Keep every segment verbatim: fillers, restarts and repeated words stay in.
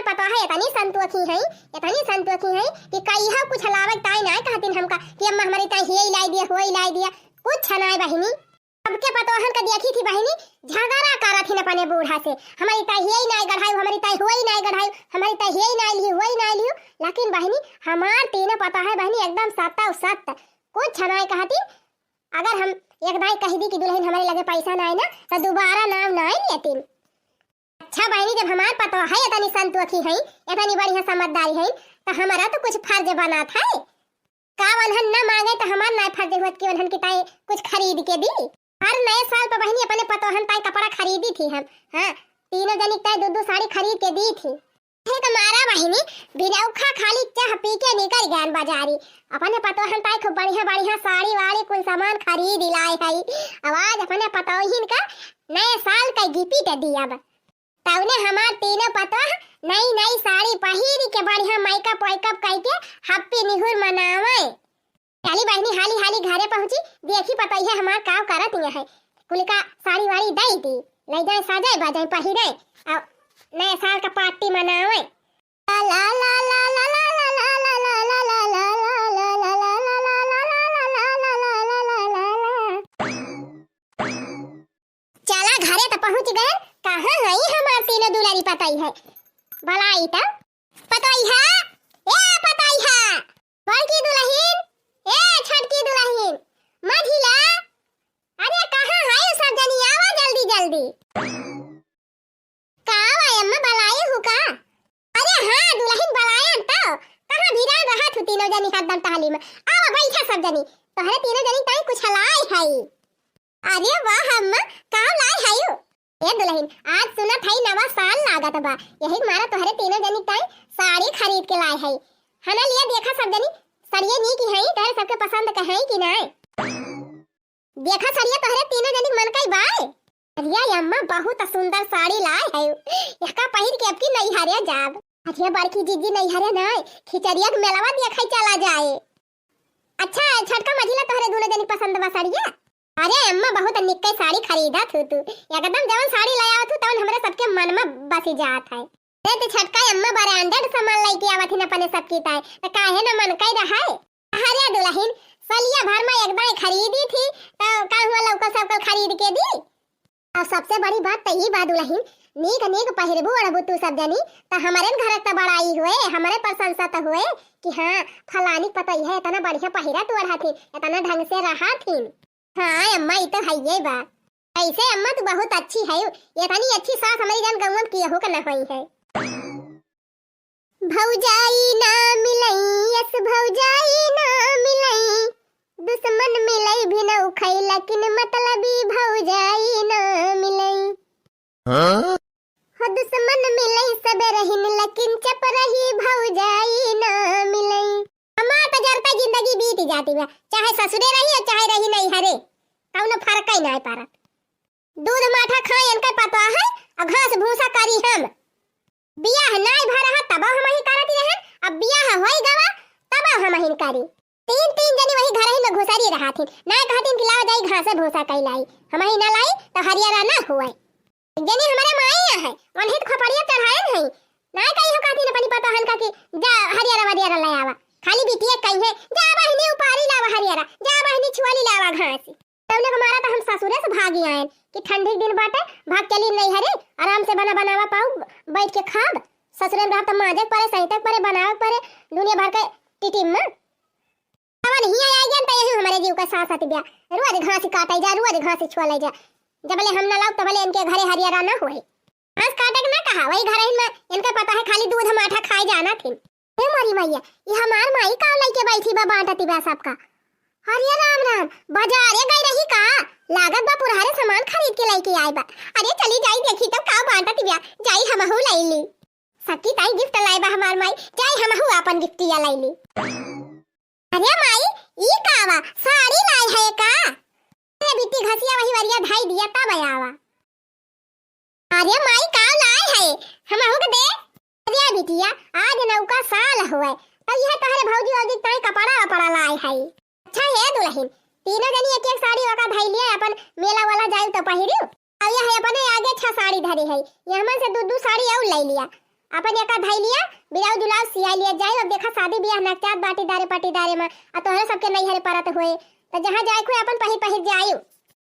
पतोह एतनी संतोखी हैं, एतनी संतोखी हैं कि कहियो कुछ लावे ताई नाय कहतिन हमका कि अम्मा हमरी ताई हिये लाई दिया, होई लाई दिया, कुछ नाय बहिनी। सबके पतोहन का देखी थी बहिनी, झगड़ा करत हिन अपने बूढ़ा से, हमरी ताई हिये नाय गढ़ायु, हमरी ताई होई नाय गढ़ायु, हमरी ताई हिये नाय लिहु, होई नाय लिहु। लेकिन बहिनी, हमार तीनों पतोह है बहिनी, एकदम सत्ता सत्त, कुछ नाय कहतिन। अगर हम एक दाई कहि दी कि दुलहिन हमरे लगे पैसा नाय ना, तो दुबारा नाम नाय लेतिन। अच्छा बहिनी, जब हमार पतोह है एतनी संतोखी है, एतनी बढ़िया समझदारी है, तो हमारा तो कुछ फर्ज बनत है। का वनहन न मांगे तो हमार नाय फर्ज हुअत कि वनहन की ताई कुछ खरीद के दी? हर नए साल पर बहिनी अपने पतोहन ताई कपड़ा खरीदी थी हम। हाँ, तीनों जनी ताई दो दो साड़ी खरीद के दी थी। थे तो मारा बहिनी, बिनौखा खाली चाह पी के निकल गयन बाजारी। अपने पतोहन ताई खूब बढ़िया बढ़िया साड़ी वाड़ी कुल सामान खरीद लाए है। अब आज अपने पतोहिन का नए साल का gift दियब। तउने हमार तीनों पतोह नई नई साड़ी पहिर के बढ़िया makeup वैकअप कइके Happy New Year मनावे। चली बहिनी, हाली हाली घरे पहुँची, देखी पतोहिया हमार काव करत है। कुल का साड़ी वाड़ी दई दी, लई जाए सजाए बजाए पहिरे, और नए साल का party मनावे। चला घरे त पहुँच गए, कहाँ हई हमार तीनों दुलारी पतोहिया? बलाई त। पतोहिया, ए पतोहिया, बड़की दुलहिन, ए छोटकी दुलहिन, मझिला, अरे कहाँ हई सब जनी, आवा जल्दी जल्दी। का बा अम्मा, बलाए हू का? अरे हाँ दुलहिन, बलाए तो, कहाँ भिरान रहत हू तीनों जनी हरदम टहली में, आवा बैठा सब जनी, तोहरे तीनों जनी ताई कुछ लाए हई। अरे वाह अम्मा, का लाए हई? ए दुलहिन, आज सुनत हई नवा साल लागत बा, यही मारा तोहरे तीनों जनी ताई साड़ी खरीद के लाए हई। हना लिया देखा सब जनी, सड़िया नीक हई, तोहरे सबके पसंद क हई कि नाय? देखा सड़िया तोहरे तीनों जनी मन कई बाय। अरे अम्मा, बहुत सुंदर साड़ी लाए हई, यहका पहिर के अब की नैहरे जाब। अरे बड़की जीजी नैहरे नाय, खिचड़िया के मेलवा देखई चला जाए। अच्छा छोटका मझिला, तोहरे दूनो जनी पसंद बा सड़िया? अरे अम्मा, बहुत निक्के साड़ी खरीदत हू तू, एकदम जवन साड़ी ले आवत हू तवन हमरे सबके मन में बसी जात है। अरे तो छोटका अम्मा branded सामान लेके आवत हिन अपने सबकी ताई, तो काहे न मन कई रहा है। अरे दुलहिन, सलिया भर में एक दाई खरीदी थी, तो का हुआ लौकल सबकल खरीद के दी। और सबसे बड़ी बात तो ई बा दुलहिन, नीक नीक पहिरबू ओढ़बू तू सब जनी, तो हमरे न घर त बड़ाई हुए, हमरे प्रशंसा तो हुए कि हाँ फलानी पतोहिया एतना बढ़िया पहिरा तू ओढ़ा थी, एतना ढंग से रहा थी। हाँ अम्मा, ई तो हइये बा। ऐसे अम्मा तू बहुत अच्छी है, एतनी अच्छी सास हमरी जान गौवन केहू के न होई है। भौजाई ना मिलई, यस भौजाई ना मिलई, दुश्मन मिलई भी न उखई, लेकिन मतलबी भौजाई ना मिलई। हाँ? हो दुश्मन मिलई सब रहिन, लेकिन चपरही भौजाई ना मिलई। हमार त जरता जिंदगी बीत जाती बा, चाहे ससुरे रही और चाहे रही नैहरे, कौनो फर्क ही ना परत। दूध माठा खाए इनका पतोह है और घास भूसा करी हम। बियाह नाय भा रहा तब हम ही करत रहन, अब बियाह होई गवा तब हम ही करी। तीन तीन जनी वही घर ही में घुसरी रहा थी, ना कहतीन कि लाओ जाई घास भूसा कई लाई, हम ही ना लाई तो हरियरा ना हुए। जनी हमारे माई है, वनहित खोपड़िया चढ़ाए नहीं, ना कही हो कहतीन अपनी पतोहन का कि जा हरियरा वरियरा ले आवा, खाली बिटिया कही है जा बहिनी उपारी लावा हरियरा, जा बहिनी छुआली लावा घास। तौने के मारा तो हम ससुरे से भागी आयन कि ठंडी के दिन बाटे, भाग चली नैहरे, आराम से बना बनावा पाऊ, बैठ के खाब। ससुरे में रहब तो माजे के परे, सहिते के परे, बनावे के परे, दुनिया भर के टिटिम में। अवन हिया आई गन तो यही हमारे जीव का साथ साथ ब्या, रोज घास काटे जा, रोज घास छुआ ले जा, जबले हम ना लाओ तबले इनके घरे हरियरा ना होए। घास काटे के ना कहा, वही घर में इनके पता है खाली दूध माठा खाए जाना थिन। हे मोरी मैया, ई हमार माई का लइके बैठी बा, बांटती बा सबका। अरे राम राम, बाजारे गई रही का? लागत बा पुरहरे सामान खरीद के लइके आई बा। अरे चली जाई देखी तो का बांटती बा, जाई हमहू लई ली। सबकी ताई gift लाई बा हमार माई, जाई हमहू आपन गिफ्टिया लई ली। अरे माई, ई का बा, साड़ी लाई है का? अरे बिट्टी घसिया वही वरिया धाई दिया तब आवा। अरे माई, का लाए है? हमहू के दे। अरे बिटिया, आज नौका साल हुए, तब यह तोहरे भौजी औजी ताई कपड़ा वपड़ा लाए है। अच्छा हे दुलहिन, तीनों जनी एक एक साड़ी ओका धई लिया, अपन मेला वाला जाई तो पहिरियो। अब यह अपने आगे छह साड़ी धरी है, यह में से दू दू साड़ी और ले लिया। अपन एका धइ लिया, ब्लाउज उलाउज सियाइ लिया जाई। अब देखा, सादी बियाह नकचात बाटी दारे पटीदारे मा, आ तोहरे सबके नैहरे परत होए, त जहाँ जाए खोए अपन पहिर पहिर जाई।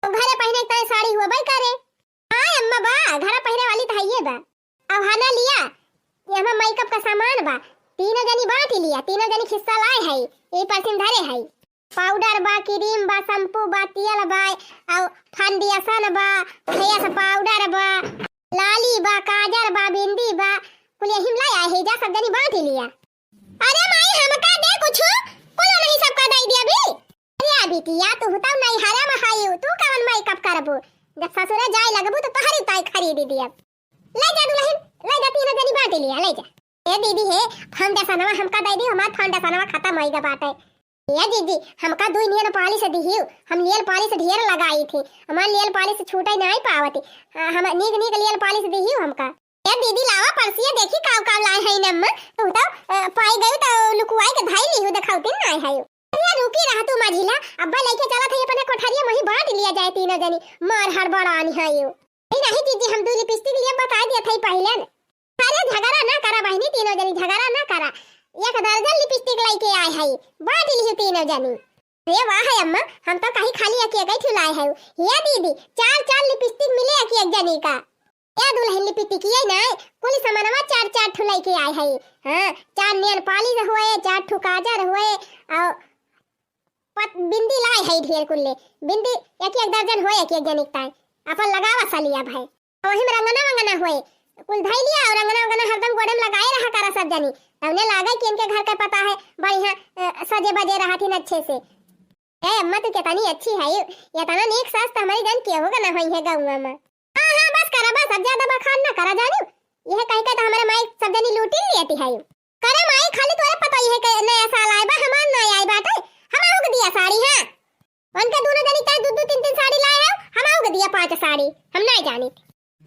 तो घरे पहिरे के ताई साड़ी हुआ बाई करे। हाँ अम्मा बा, घरा पहिरे वाली त हइये बा। अब हना लिया, ये हमार मेकअप का सामान बा, तीनों जनी बाँट लिया, तीनों जनी हिस्सा लाए है, ये परसिन धरे है। पाउडर बा, क्रीम बा, शैम्पू बा, तेल बा, और फाउंडेशन बा, फेस पाउडर बा, लाली बा, काजर बा, बिंदी बा, कुल यही मा लाए है, जा सब जनी बाँट लिया। अरे माई, हमका दे कुछ, कुल नहीं सबका दे दिया भी। अरे बिटिया, तू तो नैहरा मा हइउ, तू कवन मेकअप करबू? जब ससुरे जाए लगबू तो तोहरी ताई खरीद दिया। ले जा दुल्हन, ले जा, तीनों जनी बाँट लिया, ले जा। ए दीदी हे, फाउंडेशनवा हमका दे दी, हमार फाउंडेशनवा खत्म होइ गा बाटे। ए दीदी, हमका दुई नेल पालिश दिहियो, हम नेल पालिश ढेर लगाई थी, हमार नेल पालिश छूटे नाई पावती, आ, हम नीक नीक नेल पालिश दिहियो हमका। ए दीदी लावा परसिया देखी काव काव लाए है नम्मा, तू तो, अ, पाई गई तो लुकुआई के धाई लिहू, देखावती नाई है। अरे रुकी रहा तू मझिला, अब्बा लेके चला था अपने कोठरिया, वहीं बाँट लिया जाए तीनों जनी, मार हड़बड़ानी है यू। ए नहीं दीदी, हम दू लिपस्टिक लिए बता दिया था पहले न। अरे झगड़ा ना करा बहिनी, तीनों जनी झगड़ा ना करा। एक दर्जन लिपस्टिक लेके आए है, बाँट लिहू तीनों जनी। अरे वाह है अम्मा, हम तो कहीं खाली एक एक ठो लाए है। ये दीदी, चार चार लिपस्टिक मिले एक एक जनी का। ए दुल्हन लिपस्टिक ये ना, कुल सामानवा चार चार ठो लेके आए है। हाँ, चार नेल पालिश होए, चार ठो काजर होए, और पत-, बिंदी लाए है ढेर कुल्ले। बिंदी एक एक दर्जन होए एक एक जनी ताई। अपन लगावा सलिया भाई। वही मा रंगना वंगना होए, कुल धई लिया और रंगना वंगना हरदम गोड़े मा लगाए रहा करा सब जनी। तउने लागे कि इनके घर का पता है, बढ़िया, अ, सजे बजे रहत हिन अच्छे से। ए अम्मा, तू कितनी अच्छी है, इतना नीक सास तो हमारी जान केहू का ना होई है गौवा मा। हाँ, हाँ, बस करा, बस, अब ज्यादा बखान ना करा, जानियो। यह कह के तो हमारे माई सब जनी लूटी लेती है। करे माई, खाली तोरे पता ही है कि नया साल आए बा, हमार ना आए बाटे। हम आउग दिया साड़ी, हाँ। उनके दोनों जनी चाहे दू दू तीन तीन साड़ी लाए हो, हम आउग दिया पाँच साड़ी, हम ना जानी।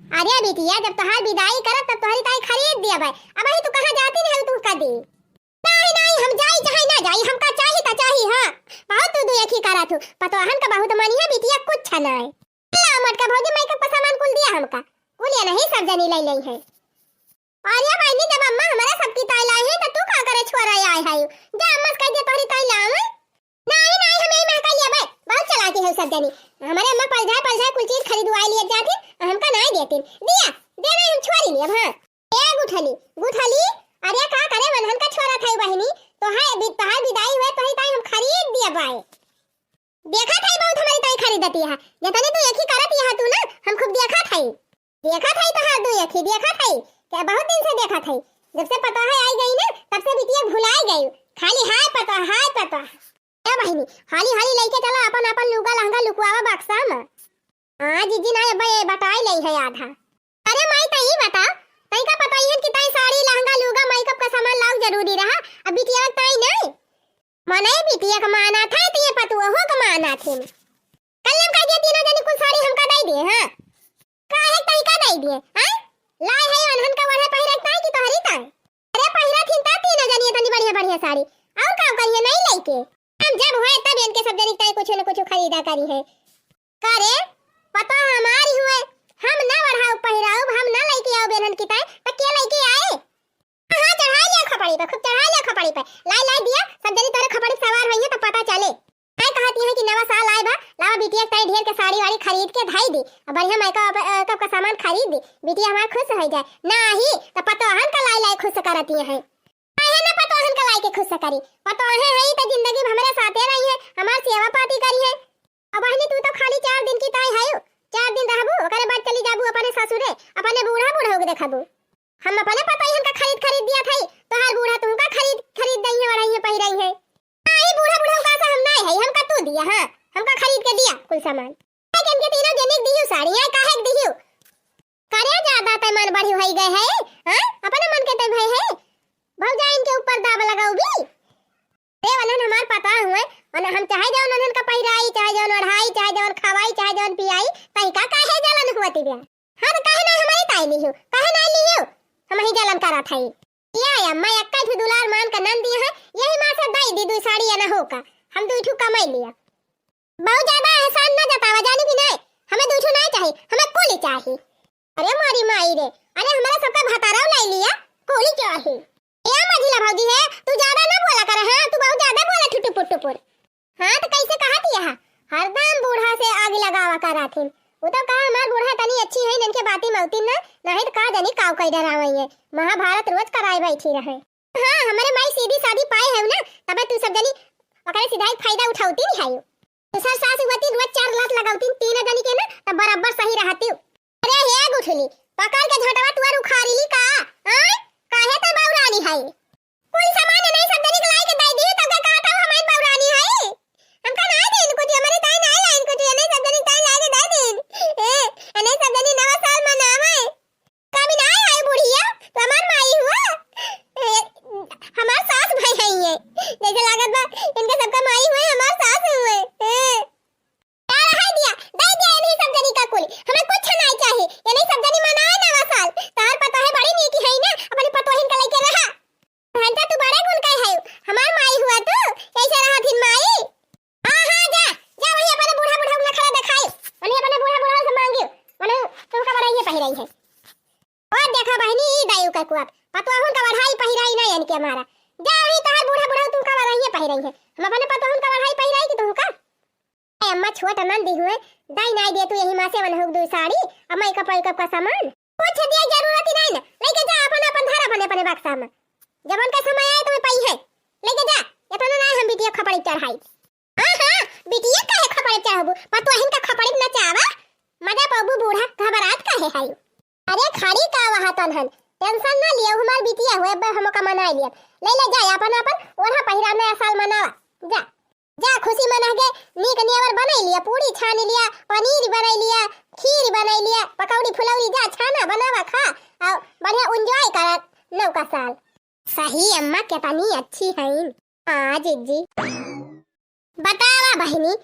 अरे बिटिया, जब तोहार विदाई करब तब तोहरी ताई खरीद दिया भाई। अब ही तू कहाँ जाती नहीं तू कदी? नहीं, नहीं, हम जाई चाहे ना जाई, हमका चाही त चाही, हाँ। बहुत तू दुयखी करत हूँ, पतोहन का बहुत मानी है बिटिया, कुछ ना है। ला मटका भौजी, मेकअप का सामान कुल दिया हमका। कुल ये नहीं सब जनी ले लई है। अरे बहिनी, जब अम्मा हमारे सबकी ताई लाई है, तो तू का करे छोरा आए है? जा अम्मा से कह दे तोहरी ताई लावे। नहीं, नहीं, हम यही महका लिया बे। बहुत चालाकी है सब जनी। हमारे अम्मा पलझाए, पलझाए कुल चीज खरीदवाए लिए जाती, हमका नहीं देती। दिया, दे नहीं, हम छोरी लिए, हाँ। ए गुठली, गुठली, अरे का करे मनहन का छोरा था बहिनी? तो है, बि-, तोहार विदाई हुए, तोही ताई हम खरीद दिया बाए। देखा था बहुत हमारी ताई खरीदती है। जतने तू एक ही करत यहाँ तू ना, हम खूब देखा था। देखा था तो हाँ, दू अखी देखा था, क्या बहुत दिन से देखा था। जब से पतोह आई गई ना, तब से बिटिया भुलाई गई। खाली हाय पतोह, हाय पतोह। ए बहिनी, हाली हाली लइके चला अपन अपन लुगा लहंगा लुकवावा बक्सा में। हाँ जीजी, ना अब ये बटाई लई है आधा। अरे माई, तई बता, तई का पता इहन कि तई साड़ी लहंगा लुगा मेकअप का सामान लाउ जरूरी रहा, अब बिटिया तई नहीं। मने बिटिया का माना था, तो ये पतुआ हो का माना थे। कल्लम कह दिया, तीनों जनी कुल साड़ी हमका दे दिए, हाँ? काहे तई का दे दिए, हाँ? लाए है अनहन का वढ़े पहिरे ताई की तोहरी ताई? अरे पहिरा थी ता तीनों जनी इतनी बढ़िया बढ़िया साड़ी, और का करिए नहीं लेके? हम जब होए तब इनके सब जनी ताई कुछ न कुछ खरीदा करी है। का रे, पता हमारी हुए, हम ना वढ़ाओ पहिराओ, हम ना लेके आओ बेनन की ताई, तो के लेके आए? हाँ, चढ़ाई लिया खोपड़ी पे, खूब चढ़ाई लिया खोपड़ी पे। लाई, लाई दिया, सब जनी तोरे खोपड़ी पे सवार होइहे तो पता चले। काय कहती है कि नवा साल आए बा, लावा बिटिया के ताई ढेर के साड़ी वाड़ी खरीद के धाई दी, और बढ़िया मेकअप, मेकअप का सामान खरीद दी, बिटिया हमार खुश हो जाए। नाही, तो पतोहन का लाई लाई खुश करती है। काहे ना पतोहन का लाई के खुश करी, पतोहे है तो जिंदगी भर हमरे साथे रही है, हमार सेवा पाती करी है। अब बहिनी, तू तो खाली चार दिन की ताई हयू, चार दिन रहबू, ओकरे बाद चली जाबू अपने ससुरे, अपने बूढ़ा बूढ़ा के देखबू। हम अपने पतोहियन का खरीद खरीद दिया था, तोहार बूढ़ा तुमका खरीद खरीद दई है, ओढ़ई है, पहिरई है। आई बूढ़ा बूढ़ा का से हम नाई है, हमका तू दिया, हाँ, हमका खरीद के दिया कुल सामान। काहे के इनके तीनों जने के दियो साड़ी, आई काहे के दियो? करे ज्यादा ते मन बढ़ी होई गए है, हाँ? अपने मन के ते भय है, भौजाइन के ऊपर दाब लगाऊ भी। ए, वनन हमार पता हुए, वनन हम चाहे जवन वनन का पहिराई, चाहे जवन ओढ़ाई, चाहे जवन खवाई, चाहे जवन पियाई, तई का काहे जलन हुआ तिबिया? हाँ, तो काहे ना हमारी ताई लियो, काहे ना लियो? हम ही जलन करत हई। या, या, मैं एक्का ठू दुलार मान का नन दिया है, यही माँ से दाई दी दुई साड़ी या ना हो का, हम दुई ठू कमाई लिया। बहुत ज्यादा एहसान ना जतावा, जानी कि नहीं? हमें दुई ठू नहीं चाही, हमें कुल ही चाही। अरे मोरी माई रे, अरे हमारा सबका भतारा लाई लिया, अही। ए मझिला भौजी है, तू ज्यादा ना बोला कर, हाँ, तू बहुत ज्यादा बोला ठुटुपुर टुपुर। हाँ, तो कैसे कहत यह? हरदम बूढ़ा से आग लगावा करत हिन। वो तो कहा, हमार बूढ़ा तनी अच्छी है, इनके बाती मौती ना, नहीं तो का जानी काव कई डरावई है। महाभारत रोज कराए बैठी रहे। हाँ, हमारे माई सीधी सादी पाए है ना, तबे तू सब जनी ओकरे सीधा एक फायदा उठावती नहीं है। दूसर सास हुआती, रोज चार लात लगावती तीन जनी के ना, तब बराबर सही रहती। अरे हे गुठली, पकड़ के झटवा तुअर उखारी ली का? आय, काहे तो बौरानी है? कुल सामान नहीं सब जनी के लाई के दे दी, तब का कहत हमारी बौरानी है? हमका ना देन कुछ, हमारे ताई ना लाइन कुछ, नहीं सब जनी ताई लाई के दे देन। ए, नहीं सब जनी नवा साल मनावे। कभी ना आई बुढ़िया, तो हमार माई हुआ। ए, हमार सास भाई है ये। जैसे लागत बा, इनके सबका माई हुए, हमार सास हुए। ए। का रहाई दिया, दे दिया इन्हीं सब जनी का कुल। हमें कुछ नहीं चाहिए। इन्हीं सब जनी मनाए नवा साल। तार पता है बड़ी नीकी है ना, अपनी पतोहिन का लेके रहा। घंटा तू बड़े गुण का है, हमार माई हुआ तू, कैसे रहा थिन माई? हाँ, हाँ, जा, जा वही अपने बूढ़ा बूढ़ा नखरा दिखाई। उन्हीं अपने बूढ़ा बूढ़ा से मांगियो, मने तुमका बड़ा ये पहिराई है। और देखा बहनी, ई दायु का कुआप, पतोहुन का बढ़ाई पहिराई ना इनके हमारा। जा वही तहार बूढ़ा बूढ़ा तुमका बढ़ाई पहिराई है। हम अपने पतोहुन का बढ़ाई पहिराई कि तुमका? ए अम्मा, छोट नंदी हुए, दाई नाई दे तू यही माँ से वनहुक दू साड़ी, अम्मा मेकअप वेकअप का सामान। कुछ दिया जरूरत ही नहीं ना, लेके जा अपन अपन धर अपने अपने बक्सा में। जब उनका समय आए तुम्हें पाई है, लेके जा। इतना ना हम बिटिया खपड़ी चढ़ाई। हाँ, हाँ, बिटिया काहे खपड़ी चढ़ाबू, पतोहिन का खपड़ी नचावा, मजा पाबू बूढ़ा, घबरात काहे है? अरे खड़ी का वहाँ तनहन, टेंशन ना लियो, हमार बिटिया हुए बे हम ओका मनाई लियब। ले ले जा अपन अपन ओढ़ा पहिरा नया साल मनावा। जा। जा खुशी मना के नीक नियावर बनाई लिया, पूरी छानी लिया, पनीर बनाई लिया, खीर बनाई लिया, पकौड़ी फुलौड़ी जा छाना बनावा खा, और बढ़िया एंजॉय करा नौका साल। सही अम्मा कितनी अच्छी है। हाँ जिज्जी। बतावा बहिनी,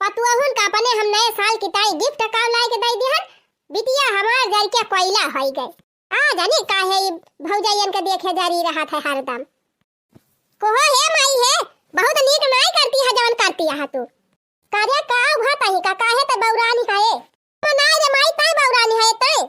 पतुअहुन का अपने हम नए साल की ताई गिफ्ट का लाए के दे दिहन, बिटिया हमार जर के कोयला होई गए। आ जानी काहे ई भौजाइयन के देखे जरी रहत है हरदम। कोहो हे माई हे, बहुत नीक नाय करती है जवन करती है तू। करे का हुआ तही का, काहे ते बौरानी है? तो नाय रे माई, ताई बौरानी है ताई।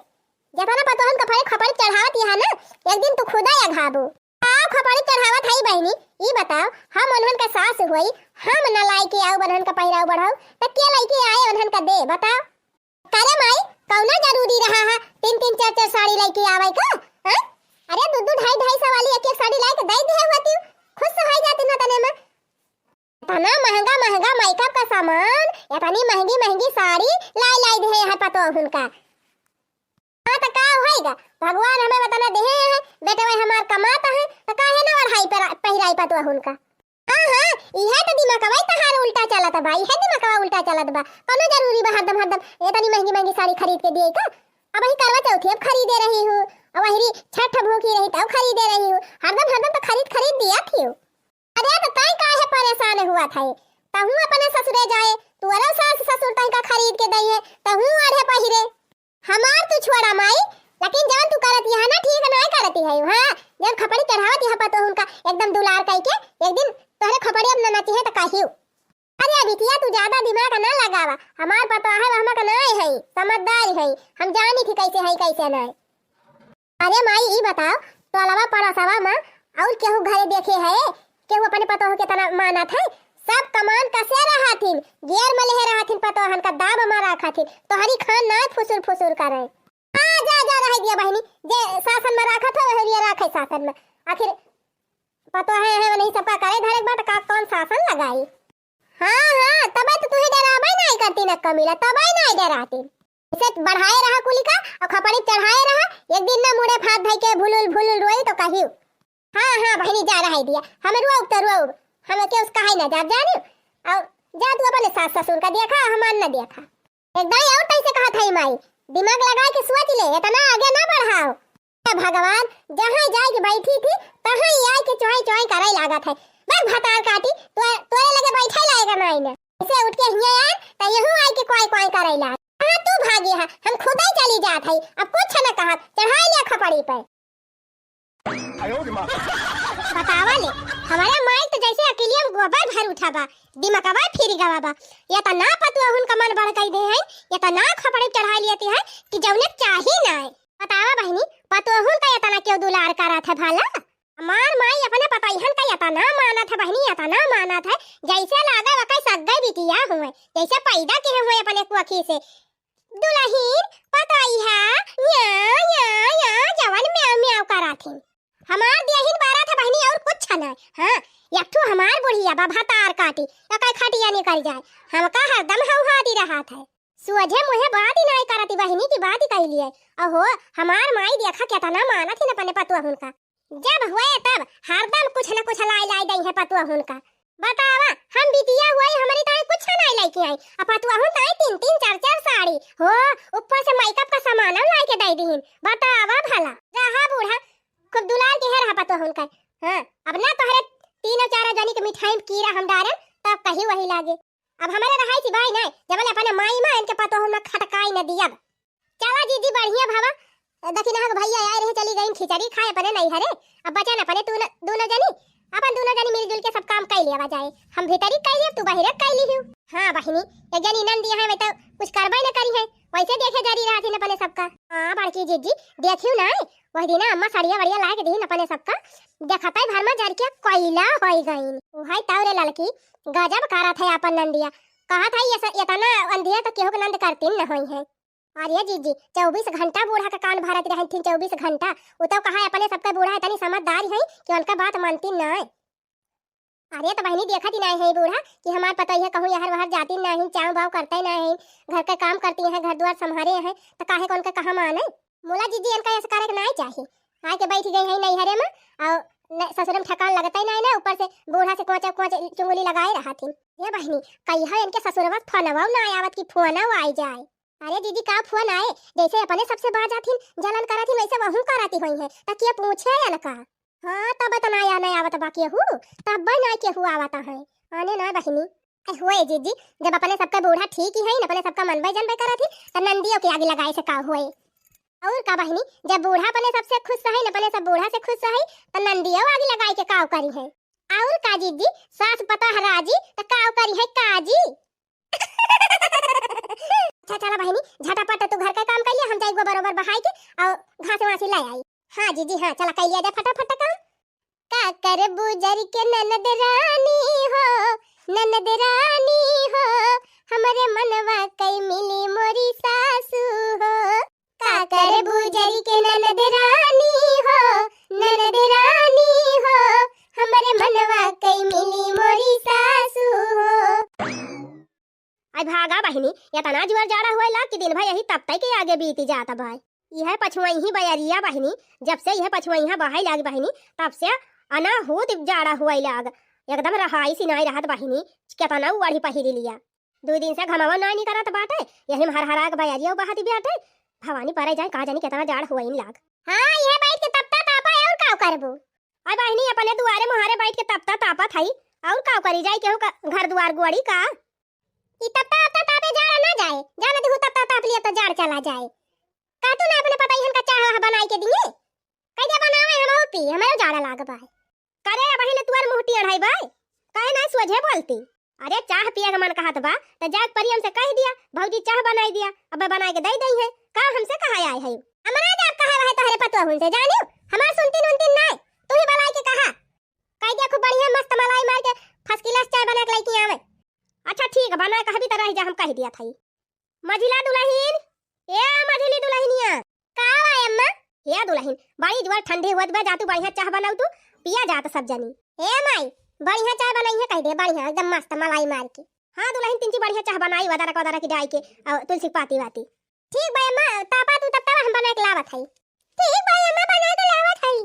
जतना पतोहन का फरे खपड़ी चढ़ावत यहाँ ना, एक दिन तू खुदा या घाबू। आओ खपड़ी चढ़ावत है बहिनी, ई बताओ, हम उन्हन का सास होई, हम न लाई के आओ उन्हन का पहिराव बढ़ाओ, त के लाई के आए उन्हन का दे, बताओ? करे माई, कौना जरूरी रहा है तीन तीन चार चार साड़ी लेके आवे का? हाँ? अरे दू दू ढाई ढाई सौ वाली एक एक साड़ी लाए के दे दिए होती, खुश हो जाती ना तने में। इतना महंगा महंगा मेकअप का सामान, इतनी महंगी महंगी साड़ी लाई लाई दे है पतोहुन का। हाँ तो का होएगा, भगवान हमें बतना देहे है, बेटवा हमार कमात है, तो काहे ना ओढ़ाई पर पहिराई पतोहुन का? हाँ, हाँ, इहे तो दिमागवा तहार उल्टा चलत बा, इहे दिमागवा उल्टा चलत बा। कौनो जरूरी बा हरदम, हरदम इतनी महंगी, महंगी साड़ी खरीद के दिए का? अब वही करवा चौथी अब खरीदे रही हूँ, अब वही छठ भूखी रही तब खरीदे रही हूँ, हरदम, हरदम तो खरीद, खरीद दिया थी। अरे तो तय काहे परेशान हुआ था? तहूँ अपने ससुरे जाए, तू अरे सास ससुर तय का खरीद के दई है, तहूँ आढ़े पहिरे। हमार तू छोड़ा माई, लेकिन जवन तू करत यहाँ ना ठीक ना करती है, हाँ? जब खपड़ी चढ़ावत यहाँ पतोहुन का एकदम दुलार कई के, एक दिन तोहरे खपड़ी अब न नची है तो कहियो। अरे बिटिया तू ज्यादा दिमाग ना लगावा, हमार पतोह है वहमा का नाय है, समझदार है, हम जानी थी कैसे है कैसे नाय। अरे माई ई बताओ, टोलवा पड़ोसवा में और केहू घरे देखे है, केहू अपने पतोह के तना मानत है? सब कमान कसे रहथिन, गेर में लेहे रहथिन, पतोहन का दाब में रखथिन, तोहरी खान नाय फुसुर फुसुर करे। आ जा जा रह दिया बहिनी, जे शासन में रखत है वही लिए रखे शासन में। आखिर पतोह है, है नहीं सबका करे धरे के बात का कौन शासन लगाई? हाँ, हाँ, तबे तो तुहे डराबे नाय करती न कमीला, तबे नाय डराती। इसे बढ़ाए रहा कुली का, और खपड़ी चढ़ाए रहा, एक दिन ना मुड़े फात धई के भुलुल भुलुल रोई तो कहियो। हाँ, हाँ, बहिनी जा रहा दिया, हम रोब तो रोब, हम के उसका है ना जा जानियो, और जा तू अपने सास ससुर का देखा, हमार ना देखा। एकदम और तैसे कहा था माई, दिमाग लगा के सोच ले, इतना आगे ना बढ़ाओ। हे भगवान, जहाँ जाए के बैठी थी, तहाँ ही आए के चोई चोई करे लागत है। बस भतार काटी, तो, तोरे लगे बैठे लायक नहीं ना। इसे उठ के हिया यार, तो यहू आए के कोई कोई करे लाग। कहाँ तू भागी है, हम खुद ही चली जात है, अब कुछ न कहा, चढ़ाई लिया खपड़ी पर। बतावा ले, हमारा माई तो जैसे अकेलिया में गोबर भर उठा बा, दिमागवा फिर गवा बा। या तो ना पतुआ हुन का मन बढ़ गई दे है, या तो ना खपड़ी चढ़ा लिया है कि जौने चाही ना है। बतावा बहिनी, पतोहुन का एतना केउ दुलार करत है भला? हमार माई अपने पतोहियन का एतना मानत है बहिनी, एतना मानत है, जैसे लागे वकै सग्गै बिटिया हुए, जैसे पैदा किहे हुए अपने कोखी से। दुलहिन, पतोहिया, या, या, या, जवन म्याऊं म्याऊं करत हिन। हमार देहिन बारत है बहिनी, और कुछ ना। हाँ, एक ठो हमार बुढ़िया बा भतार काटी, एकै खटिया निकल जाए, हमका हरदम हौहाती रहत है। सोझे मुँहे बात ही नाई करती बहिनी की बात ही कह लिए। अहो, हमार माई देखा केतना मानत हिन अपने पतोहुन का। जब हुए तब हरदम कुछ न कुछ लाई लाई दई है पतोहुन का। बतावा, हम बिटिया हुए, हमरी ताई कुछ नाई लइके आई, अब पतोहुन ताई तीन तीन चार चार साड़ी हो, ऊपर से मेकअप का सामान लाई के दे दीहिन। बतावा भला, रहा बूढ़ा, खूब दुलार के है रहा पतोहुन का। हाँ, अब ना तोहरे तीनों चारों जनी के मिठाई में कीड़ा हम डारन, तब कही वही लागे। अब हमरे रहाई सिवाय नाय, जबले अपने माई मा इनके पतोहु मा खटकाई न दियब। चला जीजी, बढ़िया भवा। देखी ना हो भैया आए रहे, चली गईन खिचड़ी खाए अपने नैहरे। अब बचन अपने तू न, दोनों जनी, अपन दोनों जनी मिलजुल के सब काम कई लिया जाए। हम भीतरी कई लिया, तू बहिरे कई लिहू। हाँ बहिनी, एक जनी नंदी है, वे तो कुछ करबे न करी है, वैसे देखे जरी रहत हिन अपने सबका। हाँ बड़की जीजी, देखियो ना, वही दिन अम्मा सड़िया वड़िया लाए के दीन अपने सबका, देखते भर मा जर के कोयला होई गईन। उहाई ताऊ रे ललकी, गजब करत है अपन नंदिया। कहत है, ये स-, एतना अंधिया तो केहू के नंद करतीन न होई है। अरे जीजी, चउबीस घंटा बूढ़ा के कान भरत रहन थी, चउबीस घंटा। उ तो कहा अपने सबके बूढ़ा इतनी समझदार है कि उनका बात मानतीन ना। अरे तो बहिनी, देखत ही नाहीं है बूढ़ा कि हमार पतोहिया कहूँ यहर वहर जातीन नाहीं, चाव बाव करते नाहीं, घर के काम करती हैं, घर द्वार संभारे हैं, तो काहे को उनके कहाँ माने? मोला जीजी, इनका ऐसे करे के नाहीं चाही। आके बैठ गई है नैहरे मा, और न-, ससुर मा ठेकान लगते नाहीं ना, ऊपर से बूढ़ा से कोचा कोच चुंगली लगाए रहत हिन। ये बहिनी, कहिया इनके ससुरवा फोनवा ना आवत कि फोनवा आई जाए। अरे दीदी, का फोन आए, जैसे अपने सबसे बाजाथिन, जलन करथिन, वैसे वहू करती होई है, त के पूछे अनका? हाँ, तब त ना या नहीं आवत बा केहू, तब ना केहू आवत है, आने ना बहिनी। ए, होए दीदी, जब अपने सबका बूढ़ा ठीक ही है, अपने सबका मनबे जनबे करत ही, त नंदियों के आगे लगाए से का होए? और का बहिनी, जब बूढ़ा अपने सबसे खुश है, अपने सब बूढ़ा से खुश है, त नंदियों आगे लगाए के का करी है? और का दीदी, सास पतोह राजी, त का करी है काजी? अच्छा, चला बहिनी, झटापट तू घर का काम कर लिया, हम जाई गोबर ओबर बहाई के और घास वासी ले आई। हाँ जीजी, हाँ, चला कर लिया जा फटाफट काम। का करबू जर के ननद रानी हो, ननद रानी हो, हमरे मनवा कई मिली मोरी सासू हो। का करबू जर के ननद रानी हो, ननद रानी हो, हमरे मनवा कई मिली मोरी सासू हो। आई भागा बहिनी, एतना जुआर जाड़ा होए लाग कि दिन भर यही तपतई के आगे बीती जात बा। इहे पछुआई ही बयरिया बहिनी, जब से इहे पछुआई यहाँ बहाई लाग बहिनी, तब से अनाहूत जाड़ा होए लाग, एकदम रहाई सी नाई रहत बहिनी, केतना ओढ़ी पहिरी लिया। दुइ दिन से घमवा नाई निकरत बाटे, यही में हरहरा के बयरिया बहत बाटे। भवानी परे जाए, का जानी केतना जाड़ होए लाग। हाँ, इहे बैठ के तपता तापा और का करबू? आई बहिनी, अपने दुआरे मुहारे बैठ के तपता तापत हई, और का करी जाए, केहू का घर दुआर गोड़ी का? ई तपता तपता तापे जाड़ा ना जाए, जाने दिहू तपता ताप लिया तो जाड़ चला जाए। का तू ना अपने पतोहियन का चाह वाह बनाई के दिए? कह दे बनावे, हम पी, हमारे जाड़ा लाग बा। करे बहिन, तुअर मुँह टेढ़ाई बा, काहे ना सोझे बोलती? अरे चाह पिए के मन कहत बा, त जाके परियम से कह दिया, भौजी चाह बनाई दिया, अब बनाई के दे दई है, का हमसे कहा आए है? हमरा जाके कहा है तोहरे पतोहुन से, जानियो, हमार सुनतीन उनतीन नाय, तू ही बनाई के कहा। कह दिया खूब बढ़िया मस्त मलाई मार के first class चाय बना के लइके आवे। अच्छा ठीक बा, ना कहबी त रह जा, हम कह दिया था। मझिला दुलहिन, ए मझिली दुलहिनिया। का बा अम्मा? ए दुलहिन, बड़ी जुआर ठंडी होत बा, जा तू बढ़िया चाह बनाऊ तू, पिया जात सब जनी। ए माई, बढ़िया चाह बनाई है कह दे, बढ़िया एकदम मस्त मलाई मार के। हाँ दुलहिन, तिनची बढ़िया चाह बनाई, अदरक वदरक डाई के, और तुलसी के पाती वाती। ठीक बा अम्मा, तापा तू तब तक हम बना के लावत हई। ठीक बा अम्मा, बना के लावत हई।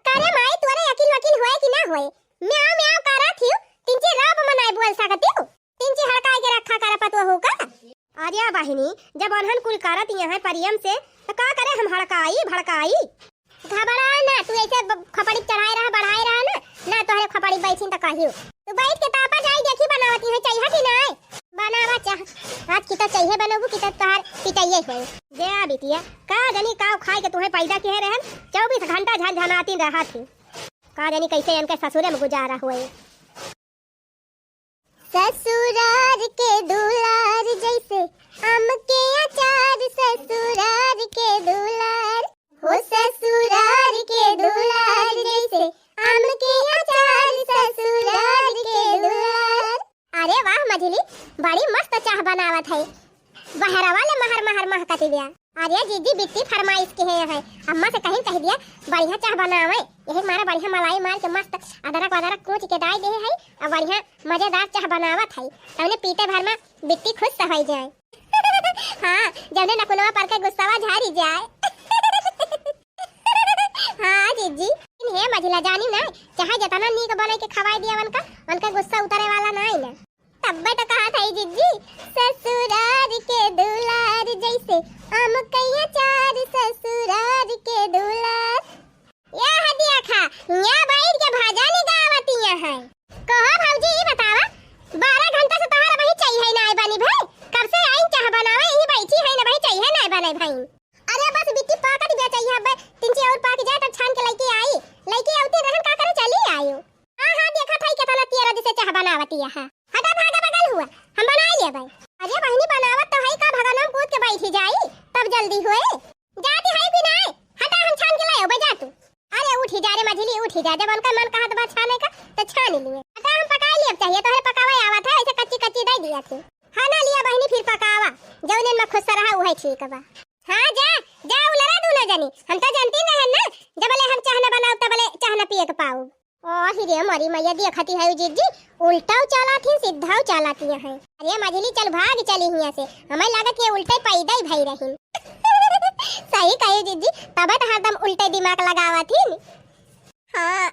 करे माई, तोरे अकिल वकिल होए कि ना होए? म्याऊं म्याऊं करत हियो, तिनची रब मनाए बोल सकत हियो? तिनची हड़काए के रखा कर पतोहू का। अरे बहिनी, जब अनहन कुल करत यहाँ परियम से, त का करे हम हड़काई भड़काई? घबरा ना, तू ऐसे ब-, खपड़ी चढ़ाए रहा, बढ़ाए रहा ना, ना तोहरे खपड़ी बैठिन त कहियो। तू बैठ के तापा जाई, देखी बनावती है, चाहिए कि नाय? बनावा चाह। आज की तो चाहिए बनबू की तो तोहार पिटाइए है। जे आ बिटिया, का जानी का खाए के तुम्हें पैदा किए रहन, चउबीस घंटा झनझनाती रहत ही। का जानी कैसे इनके ससुरे में गुजारा हुए। ससुरार के दुलार जैसे आम के अचार, ससुरार के दुलार। ओ ससुरार के दुलार, जैसे आम के अचार, ससुरार के दुलार। अरे वाह मझिली, बड़ी मस्त चाह बनावत है। बहरवा ले महर महर महकत बिया। अरे जीजी, बिट्टी फरमाइश किहे है, अम्मा से कहिन कहि दिया बढ़िया चाह बनावे। यही मारे बढ़िया मलाई मार के मस्त अदरक वदरक कूच के डाल दे है और बढ़िया मजेदार चाह बनावत है। तउने पीते भर में बिट्टी खुश होइ जाए। हाँ, जउने नकुनवा पर के गुस्सावा झारी जाए। हाँ जीजी, हे मझिला जानी ना, चाहे जतना नीक बनाई के खवाई दिया उनका, उनका गुस्सा उतरे वाला नाई ना। तब्बे तो कहा था जीजी, ससुरार के दुलार जैसे आम के अचार, ससुरार के दुलार। या हदिया खा, या बैठ के भजन गावतिया है। कहो भौजी, ई बतावा, बारह घंटा से तोहरा वही चाहिए ना बनी भाई, कब से आई चाह बनावे, यही बैठी है ना भाई, चाहिए ना बने भाई। अरे बस बिट्टी पाकत बे चाहिए, अब तीन चार और पाक जाए तब छान के लइके आई। लइके आउते रहन का करे चली आयो। हाँ, हाँ, देखा था केतना तेरा जैसे चाह बनावती है। हटा भागा बगल हुआ, हम बनाई लेबै। अरे बहिनी बनावत तो है का, भगनम कूद के बैठी जाई, तब जल्दी हुए। जाती है कि नाय, हटा हम छान के लायो, बजा तू। अरे उठी जा रे मझिली, उठी जा, जब उनका मन कहत बा छाने का तो छान लिए। हटा हम पकाई लेब चाहिए, तोहरे पकावे आवत है, ऐसे कच्ची कच्ची दे दिया थी। हाँ ना लिया बहिनी, फिर पकावा, जौने में खुश रहा उहे ठीक बा। हाँ, जा, जा, उलरा दूनो जनी। हम तो जानती न रहन ना, जबले हम चाह न बनाउब, तबले चाह न पिए के पाउब। ओ, हिरे मोरी मैया, देखती है जीजी, उल्टाउ चालाथी, सीधाउ चालाथी है। अरे मझिली, चल भाग चली हियाँ से, हमें लागत ये उल्टे पैदा ही भई रही। सही कही जीजी, तबे तो हरदम उल्टे दिमाग लगावत ही। हाँ।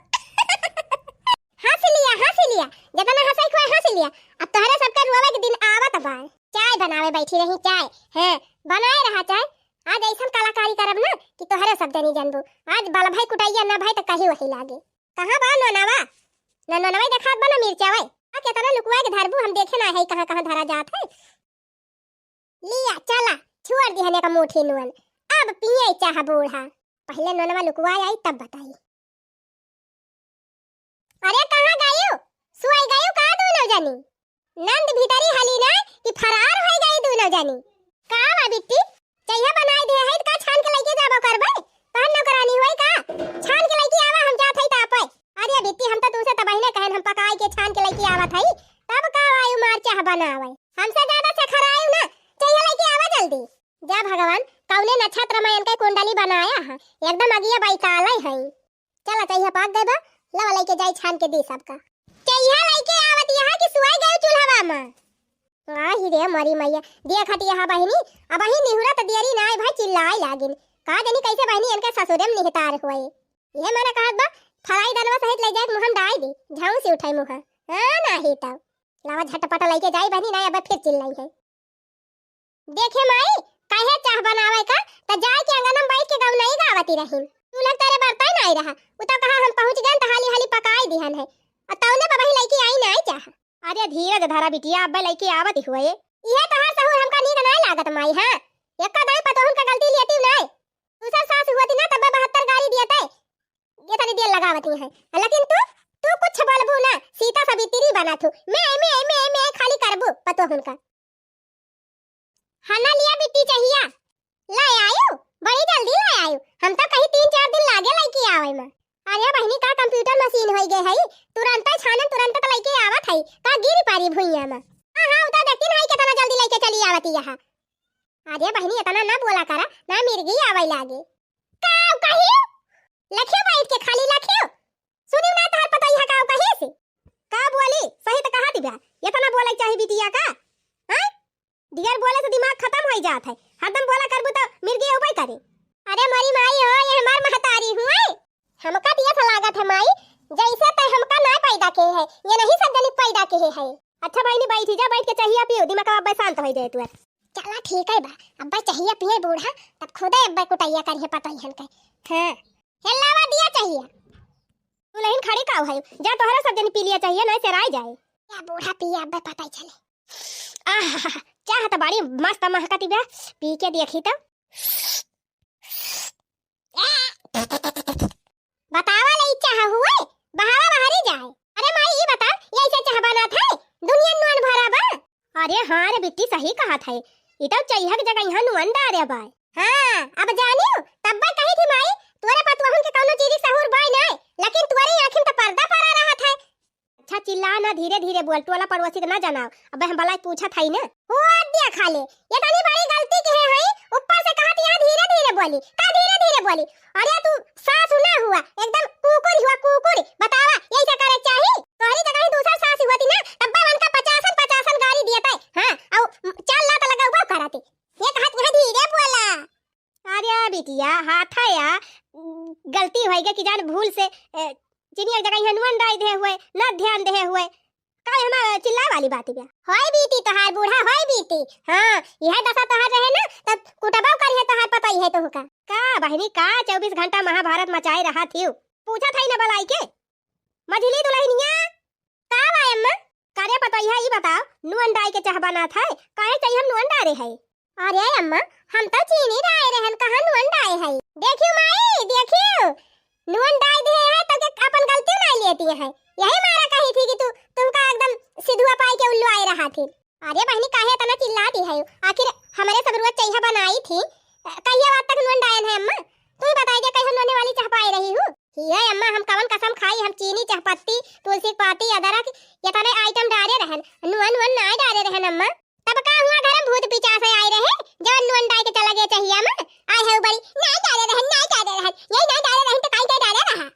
हँस लिया, हँस लिया, जितना हँसै खोए हँस लिया। अब तोहरे सबके रोवे के दिन आवत बा। चाय बनावे बैठी रही, चाय। हाँ, बनाए रहा चाय। आज ऐसन कलाकारी करब ना कि तोहरे सब जनी जानबू। आज बल भाई कुटैया ना भाई तो कहीं वही लागे। कहाँ बा नोनवा? ना नोनवा देखात बा ना मिर्चावा। आ केतना लुकुआ के धरबू, हम देखे ना है कहाँ कहाँ धरा जात है। लिया, चला, छोड़ दिहने का मुट्ठी नून। अब पिए चाह बूढ़ा। पहिले नोनवा लुकुआ आई, तब बताई। अरे, कहाँ गयू? सोई गयू का दूनो जनी? नंद भीतरी हली ना कि फरार होई गई दूनो जनी। का बा बिट्टी? चाहिए बनाई दे है, का छान के लइके जाबो करबे? तोहर नौकरानी होई का? छान के लइके आवा, हम जात हई तापे। अरे बिट्टी, हम तो तुमसे तबहिने कहन, हम पकाई के छान के लइके आवत हई, तब का आयु मार चाह बनावे। हमसे ज्यादा सखरायु ना, चाहिए लइके आवा जल्दी। जा भगवान, कौने नक्षत्र में इनके कुंडली बनाया है, एकदम अगिया बैताले है। चला, चाहिए पाक गए बा, लवा लइके जाई छान के दी सबका। चाहिए लइके आवत यहाँ कि सुआई गए चूल्हा में। आही रे मरी मैया, देखत यहाँ बहिनी, अब बहिन निहुरा त देरी ना आई भाई, चिल्लाए लागिन। का जानी कैसे बहिनी इनके ससुरे में निहतार हुए। ये मना कहत बा, फराई दनवा सहित ले जाए मुँह में डाई दी, झाऊ से उठाई मुँह। हाँ, नाही तब। लावा झटपट लइके जाई बहिनी, ना अब फिर चिल्लाई है। देखे माई, काहे चाह बनावे का, त जाए के अंगन में बैठ के गौनई गावती रही। तू लोग तेरे बर्तन आई रहा, उ तो कहा हम पहुँच गए त हाली हाली पकाई दिहन है। और तौने पर वही लइके आई ना आई चाह। अरे धीरज धरा बिटिया, अब्बे लइके आवत हुए। इहे तोहार सहूर हमका नीक नाय लागत माई, हाँ? एक्का दाई पतोहन का गलती लेती नाय। दूसर सास हुआ थी ना तब बहत्तर गाली दिए ते। ये तनी देर लगावती है। लेकिन तू, तू कुछ बोलबू ना, सीता सवित्री बना थू। मैं, मैं, मैं, मैं खाली करबू पतोहन का। हना लिया बिट्टी चाहिया। ले आयु, बड़ी जल्दी ले आयु। हम तो कहीं तीन चार दिन लागे लइके आवे में। अरे बहिनी, का कंप्यूटर मशीन होई गए है, तुरंत छानन तुरंत तो लइके आवत है, का गिरी पारी भुइया में। हाँ, हाँ, उतर देखती नहीं कितना जल्दी लइके चली आवती यहाँ। अरे बहिनी, इतना ना बोला करा, ना मिर्गी आवे लागे। का कही? लखियो बैठ के खाली लखियो। सुनी ना तोहर पतोहिया का कहे से। का बोली? सही तो कहा दिबा। इतना बोले चाही बिटिया का? हैं? ढेर बोले से दिमाग खत्म होई जात है। हरदम बोला करबू तो मिर्गी होबे करे। अरे मोरी माई हो, ये हमार महतारी हुए। हमका दिया था लागत है माई, जैसे तै हमका ना पैदा के है, ये नहीं सब जनी पैदा के है। अच्छा बहिनी बैठी जा, बैठ के चाहिया पियो, दिमाग अब शांत हो जाए तुअर। चला ठीक है बा, अब्बे चाहिया पिए बूढ़ा, तब खुदे अब्बे कुटैया करिए पतोहियन के। हाँ। हे लावा दिया चाहिया। तू लेकिन खड़ी का है? जा तोहरा सब जनी पी लिया चाहिए, नहीं चराई जाए। या बूढ़ा पिया, अब्बे पता ही चले। आह, चाह तो बड़ी मस्त महकती बा, पी के देखी तो। बतावा ले चाह हुए, बहावा बहारी जाए। अरे माई, ई बता, ये ऐसे चाह बनत है? दुनिया नुअन भरा बा। अरे हाँ रे बिट्टी, सही कहत है। ई तो चइहा के जगह यहाँ नुअन डारे बा। हाँ, अब जानियो, तब्बे कही थी माई, धीरे धीरे बोल, टोला पड़ोसी के ना जनाव। अब हम बलाइ पूछत हई ना। हो दिया खा ले, ये तनी बड़ी गलती के है, ऊपर से कहत यहाँ धीरे धीरे बोली, का धीरे धीरे बोली? अरे तू सासु ना हुआ, एकदम कुकुर हुआ, कुकुर। बतावा, यही से करे चाही? तोहरी जगह ही दूसर सास हुआ थी ना, तब उनका पचासन पचासन गारी दिया था। हाँ, अउ चार लात लगा हुआ कराते। ये कहत यहाँ धीरे बोला। अरे बिटिया, हाथ है या, गलती होई गई कि जान भूल से, ए, चीनी एक जगह यहाँ नून डाल दे हुए, ना ध्यान दे हुए। का हमार चिल्लाए वाली बात बा? होई बीती तोहार बूढ़ा, होई बीती। हाँ, यह दशा तोहार रहे ना, तब कुटबो करिहे तोहार पतोहिया तोहका। का बहिनी, का चउबीस घंटा महाभारत मचाए रहत हिउ? पूछत हई ना बलाइ के। मझली दुलहिनिया, का बा अम्मा? का रे पतोहिया, ई बताओ, नून डाल के चाह बनात है, काहे चाहिए हम नून डारे है? अरे अम्मा, हम तो चीनी डाए रहन, कहाँ नून डाए है? देखियो माई, देखियो, नून डाल दे है तो के अपन गलती ना लेती है। यही मारा कही थी कि तू, तुमका एकदम सिधुआ पाई के उल्लू आए रहा थी। अरे बहिनी, काहे इतना चिल्लाती है? आखिर हमरे सब रोज चाहिए बनाई थी, कहिए बात तक नून डायन है अम्मा? तू ही बताई दे, कहिए नून वाली चाह पाई रही हूँ? ही है अम्मा, हम कवन कसम खाई, हम चीनी, चाहपत्ती, तुलसी के पाती, अदरक, ये तने आइटम डारे रहन, नून वून नाय डारे रहन अम्मा। तब का हुआ, घर में भूत पिचास आए रहे, जवन नून डाल के चला गया चाहिए अम्मा? आए है उबरी, नाय डारे रहन, नाय डारे रहन, यही नाय डारे रहन तो काई के डारे रहा?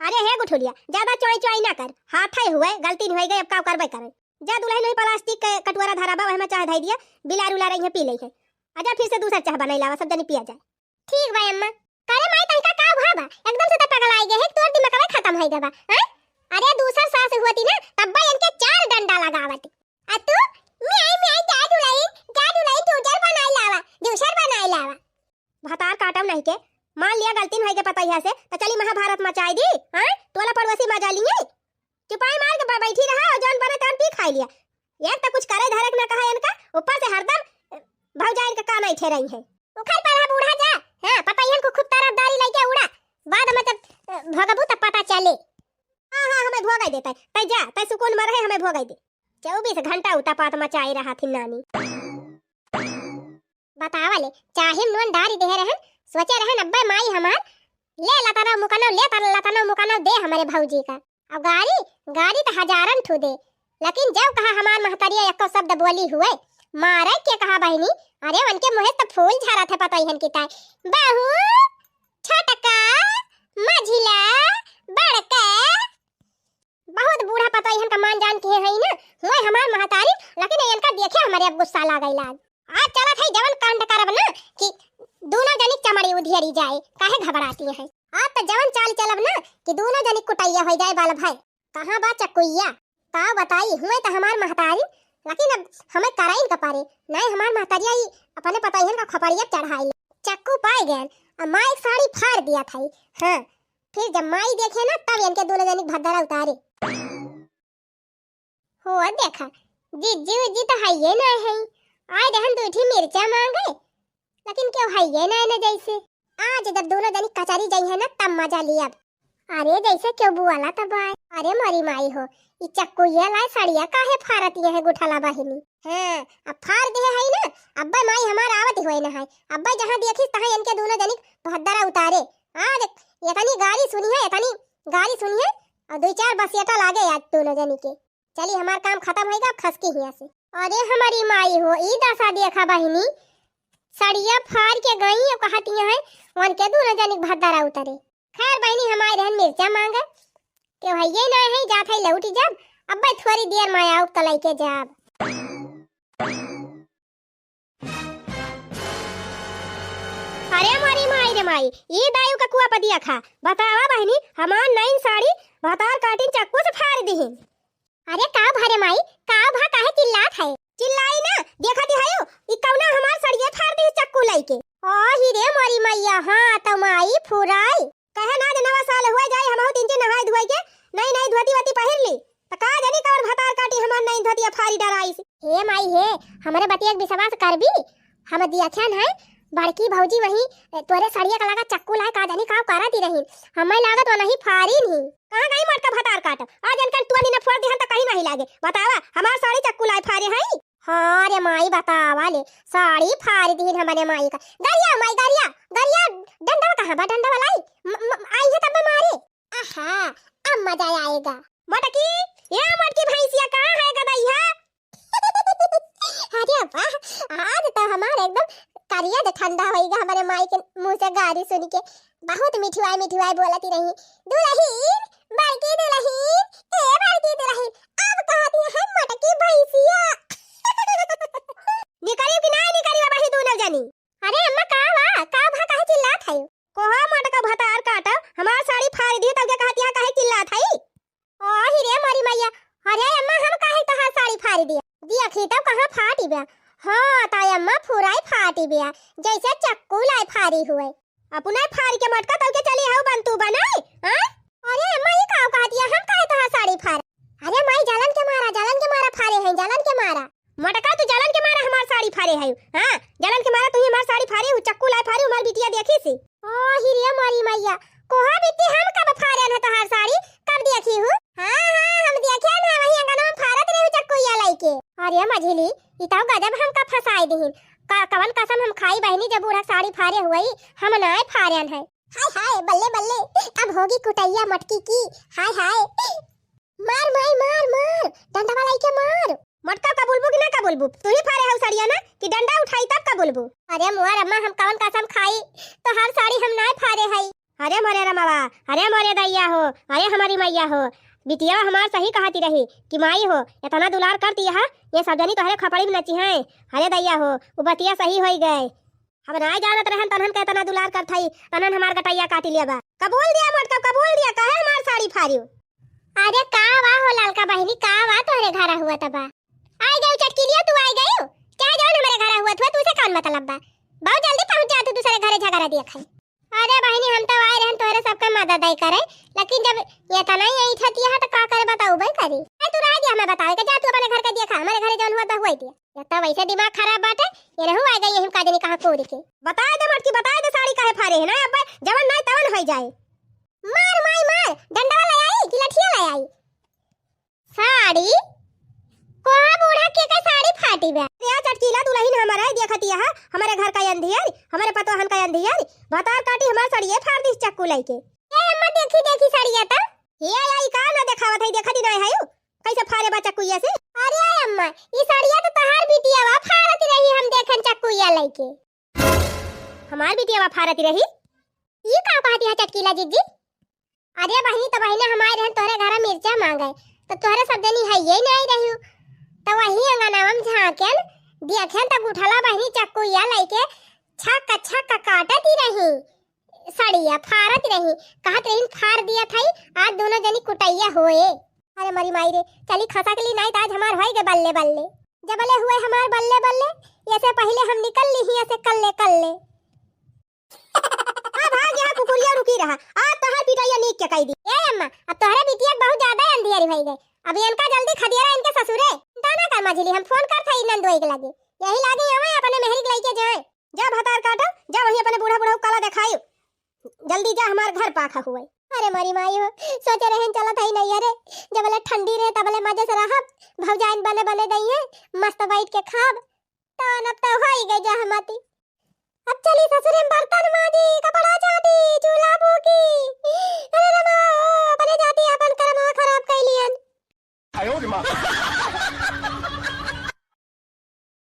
अरे हे गुठुलिया, ज्यादा चोई चोई ना कर, हाथ है हुए, गलती नहीं होई गई, अब का करबे करे। जा दुलहिन, वही प्लास्टिक के कटोरा धरा बा, वही में चाह धई दिया, बिलार उलार यहाँ पी ले है। आजा फिर से दूसर चाह बनाई लावा, सब जनी पिया जाए। ठीक बा अम्मा। करे माई, तनका का भा बा? एकदम से तो पगलाइ गए है, तोर दिमागवा खतम होइ गवा, हैं? अरे दूसर सास होती ना, तब्बा इनके चार डंडा लगावत। आ तू, म्याई म्याई, जा दुलहिन, जा दुलहिन, जूसर बनाई लावा, जूसर बनाई लावा। भतार काटब नहीं के, मान लिया गलती नहीं के पतोहिया से, तो चली महाभारत मचाई दी, हैं? टोला पड़ोसी मजा लिए। चुपाई मार के ब-, बैठी रहा और जौन बने तौन पी खाई लिया। एक तो कुछ करे धरे के ना कहा इनका, ऊपर से हरदम, अ, भौजाइन के कान ऐंठे रही है। उखड़ पड़ा बूढ़ा जा, हाँ, पतोहियन को खूब तरफदारी लइके उड़ा, बाद में जब, अ, भोगबू तब पता चले। हाँ, हाँ, हमें भोगाई देता है, तै जा, तै सुकून में रहे, हमें भोगाई दे। चउबीस घंटा उतापात मचाए रहा थी नानी। बतावा ले, चाहे नून डारी दे रहन, सोचे रहन अब्बे माई हमार, ले लतनो मुकनो, ले तर-, लतनो मुकनो दे हमरे भौजी का। अब गारी, गारी त हजारन ठू दे, लेकिन जब कहा हमार महतरिया एको शब्द बोली हुए, मारे के कहा बहिनी, अरे उनके मुँहे त फूल झरत है पतोहियन की ताई। बहू, छोटका, मझिला, बड़का, बहुत बूढ़ा पतोहियन का मान जान के है ना, हुए हमार महतारी, लेकिन इनका देखे हमरे अब गुस्सा लागै लाग। आज चलत है जवन कांड करब ना कि दूनो जनी चमड़ी उधियरी जाए, काहे घबराती हैं? आज तो जवन चाल चलब ना कि दूनो जनी कुटैया होइ जाए बाल भाई। कहाँ बा चकुइया? का बताई, हुए तो हमार महतारी, लेकिन अब हमें कराइन का पारे, नहीं हमार महतारिया ई अपने पतोहियन का खोपड़िया चढ़ाई। चक्कू पाए गए, अब माई एक साड़ी फाड़ दिया था। हाँ, फिर जब माई देखे ना तब इनके दूनो जनी भद्दरा उतारे। हो देखा, जिज्जी उज्जी तो हइये ना है। आए रहन दुइ ठी मिर्चा मांगे, लेकिन केहू हइये ना, ना जैसे। आज जब दूनो जनी कचरी जइहैं ना, तब मजा लियब। अरे जैसे केहू बुआला तब आए। अरे मोरी माई हो, ई चक्कुइया लाए सड़िया काहे फारत ये है गुठला बहिनी? हाँ, अब फार दिहे है ना, अब्बे माई हमार आवत होए ना है। अब्बे जहाँ देखिस तहाँ इनके दूनो जनी भद्दरा उतारे। आज इतनी गारी सुनी है, इतनी गारी सुनी है, और दुइ चार बसियटा लागे आज दूनो जनी के। चली, हमार काम खतम होइगा, अब खसकी हियाँ से। अरे हमरी माई हो, ई दसा देखा बहिनी, सड़िया फार के गई, अब कहती हैं, उनके दूनो जनी भद्दरा उतरे। खैर बहिनी, हम आए रहन मिर्चा मांगे, केहू हइये ना है, जात है लौटी जब, अब्बे थोड़ी देर में आउब त लइके जाब। अरे मोरी माई रे माई, ई दायु का कुआ पदिया खा। बतावा बहिनी, हमार नईन साड़ी भतार काटिन चक्कू से फार दिहिन। अरे का भा रे माई, का भा, काहे चिल्लात है? चिल्लाई ना, देखत ही हयो, ई कौना हमार सड़िया फार दिहिस चक्कू लइके। ओ ही रे मोरी मैया, हाँ त माई फुराई। कहे ना जे नवा साल हुए जाए, हमहू तीन दिन नहाए धोए के नई नई धोती वोती पहिर ली। त का जानी कवर भतार काटी हमार नई धोतिया फारी डराइस। हे माई हे, हमरे बतिया के विश्वास करबी? हम दियाख्यान है, बड़की भौजी वही, ए, तोरे सड़िया का लगा चक्कू लाए, का जानी का करत ही रही। हमें लागत वो नहीं फारी नहीं। कहाँ गई मोटका भतार काट? आज इनकन टोनी न फोड़ दिहन त कहीं नहीं लागे। बतावा, हमार साड़ी चक्कू लाए फारे हई? हाँ रे माई, बतावा ले, साड़ी फारी दिहिन हमरे माई का। गरिया माई, गरिया, गरिया, डंडा कहाँ बा, डंडा वाला आई? म-, म-, आई है तब मारे। आहा, अब मजा आएगा। मोटकी, ए मोटकी भैंसिया, कहाँ है गदइहा? अरे वाह, आज तो हमार एकदम करेज ठंडा होइगा हमरे माई के मुँह से गारी सुन के। बहुत मिठुआई मिठुआई बोलती रही, "दुलहिन, बड़की दुलहिन, ए बड़की दुलहिन।" अब कहती है मोटकी भैंसिया। निकरी कि ना निकरी बा बही दूनो जनी? अरे अम्मा, का बा? का भा काहे चिल्लात है? कोहा मोटका भतार काटा, हमार साड़ी फाड़ दी, तब के कहती है काहे चिल्लात है? आही रे मोरी मैया, अरे अम्मा, हम काहे तोहार साड़ी फाड़ी दिया? देखी तब कहाँ फाटी बा। हाँ, त अम्मा फुराई फाटी बा, जैसे चक्कू लाई फारी हुए। अपने फारी के मोटका तब के चली हऊ बंतू बनाई, हाँ? अरे अम्मा, ई का कहती है, हम काहे तोहार साड़ी फाड़? अरे माई, जलन के मारा, जलन के मारा फारे हैं, जलन के मारा। मोटका, तू जलन के मारा हमार साड़ी फारे है, हाँ? जलन के मारा तू ही हमार साड़ी फारे हू, चक्कू लाई फारे हू, हमार बिटिया देखी सी। ओ हिरिया मोरी मैया, कोहा बिट्टी, हम कब फारे न तोहार साड़ी, कब देखी हूँ? हाँ, हाँ, हम देखे ना, वही अंगनवा में फारत रहे चक्कुइया लइके। अरे मझिली, ई तो गजब हमका फंसाई दिहिन। का, कवन कसम हम खाई बहिनी, जब बूढ़ा साड़ी फारे हुई, हम नाय फारे न है। हाय हाय, बल्ले बल्ले, अब होगी कुटैया मटकी की। हाय हाय। मार माई, मार, मार, डंडवा लइके मार। मटका कबूलबू कि ना कबूलबू? तू ही फारे हऊ सड़िया ना, कि डंडा उठाई तब कबूलबू? अरे मोर अम्मा, हम कवन कसम खाई, तोहार साड़ी हम नाय फारे हई। अरे मोरे रमवा, अरे मोरे दैया हो, अरे हमारी मैया हो, बिटिया हमार सही कहती रही कि माई हो, इतना दुलार करती है, ये सब जनी तोहरे खपड़ी में नची हैं। अरे दैया हो, वो बतिया सही होई गए। हम नाय जानत रहन तनहन के इतना दुलार करत हई, तनहन हमार गटैया काटी लिया बा। कबूल दिया मोटका, कबूल दिया, काहे हमार साड़ी फारियो? अरे का बा हो ललका बहिनी, का बा तोहरे घर हुआ तबा? आई गयू चटकिलिया, तू आई गयू? चाहे जवन हमरे घर हुआ हुआ, तुसे कौन मतलब बा? बहुत जल्दी पहुँच जा तू दूसरे घरे झगड़ा दिया खाई। अरे बहिनी, हम तो आए रहन तोहरे सबके मदद आई करे, लेकिन जब ये तना ही ऐठतिया है तो का करे बताऊ बई करी। ए, तू रह दिया हमें बतावे के, जा तू अपने घर के देखा, हमारे घरे जौन हुआ तो हुआ ही दिया। ये तो वैसे दिमाग खराब बाटे, ये रहू आ गई यही का जनी कहाँ कूद के। बताए दे मटकी, बताए दे साड़ी काहे फारे है ना, अब जवन नाय तवन होई जाए। मार माई मार, डंडा ले आई कि लठिया ले आई? साड़ी? कोहा बूढ़ा के का साड़ी फाटी बा? ए चटकीला दुलहिन हमारा देखतिया है, हमारे घर का अंधियर, हमारे पतोहन का अंधियर, भतार काटी हमार साड़िये फाड़ दिस चक्कू लइके। ए अम्मा देखी देखी साड़िया तो। ए आई का ना देखावत है, देखती ना है यू, कैसे फारे बा चक्कुइया से। अरे अम्मा, ई साड़िया तो तहार बिटिया बा, फारत रही हम देखन चक्कुइया लइके। हमार बिटिया बा फारत रही? ई का कहती है चटकीला जिज्जी? अरे बहिनी, तो बहिनी हमारे रहन तोहरे घर मिर्चा मांगे, तो तोहरे सब जनी है ये नहीं रही, तो वही अंगनावा में झांकेन, देखेन तो गुठला बहिनी चक्कुइया लइके छक छक काटती रही, सड़िया फारत रही, कहत रही फार दिया था, आज दोनों जनी कुटैया होए। अरे मरी माई रे, चली खसा के ली, नहीं तो आज हमार होई गे बल्ले बल्ले। जबले हुए हमार बल्ले बल्ले, ये से पहले हम निकल ली ही, ये से कल्ले कल्ले। अब आ गया कुकुरिया, रुकी रहा, आज तोहर पिटैया नीक के कई दी। ए अम्मा, अब तोहरे बिटिया के बहुत ज्यादा अंधियारी भई गई, अब इनका जल्दी खदियारा इनके ससुरे। दाना कर मझिली, हम फोन कर था नंदोई के लगे, यही लागे आवे अपने मेहरी के लइके जाए। जा भतार काटा, जा वहीं अपने बूढ़ा बूढ़ा काला देखाई, जल्दी जा हमार घर पाखा हुए। अरे मरी माई हो, सोचे रहन चलत हई नहीं अरे, जबले ठंडी रहे तबले मजे से रहब, भौजाइन बने बने दई है, मस्त बैठ के खाब, तो अब तो होई गई जहमती। अब चली ससुरे में बर्तन माजी, कपड़ा चाटी,